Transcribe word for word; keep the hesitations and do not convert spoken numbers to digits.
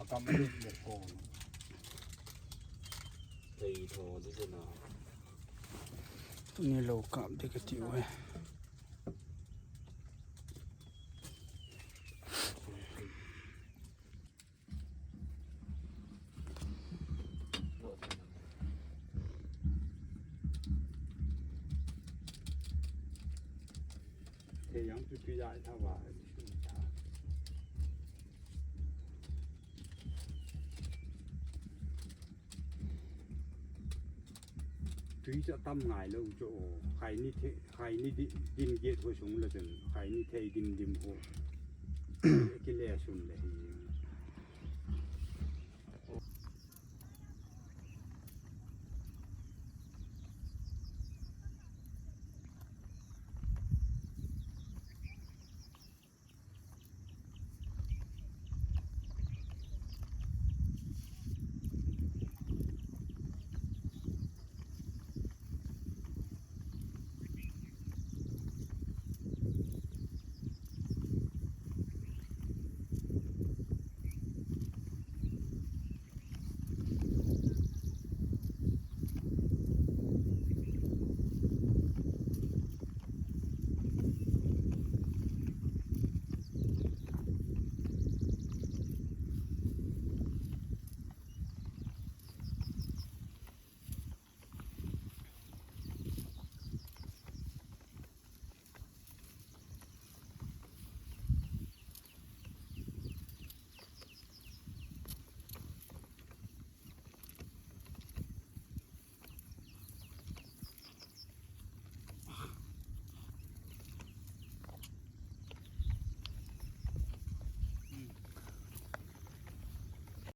Kam le le ko. Tei tho di se na. Tuni lou kap di kati uve. Te yang tu tu ya ta wa. Tui chu tam ngai lou chu o. Khaini the, khaini di, dim get ho sung la chun. Khaini thei dim dim ho. Kile sun le.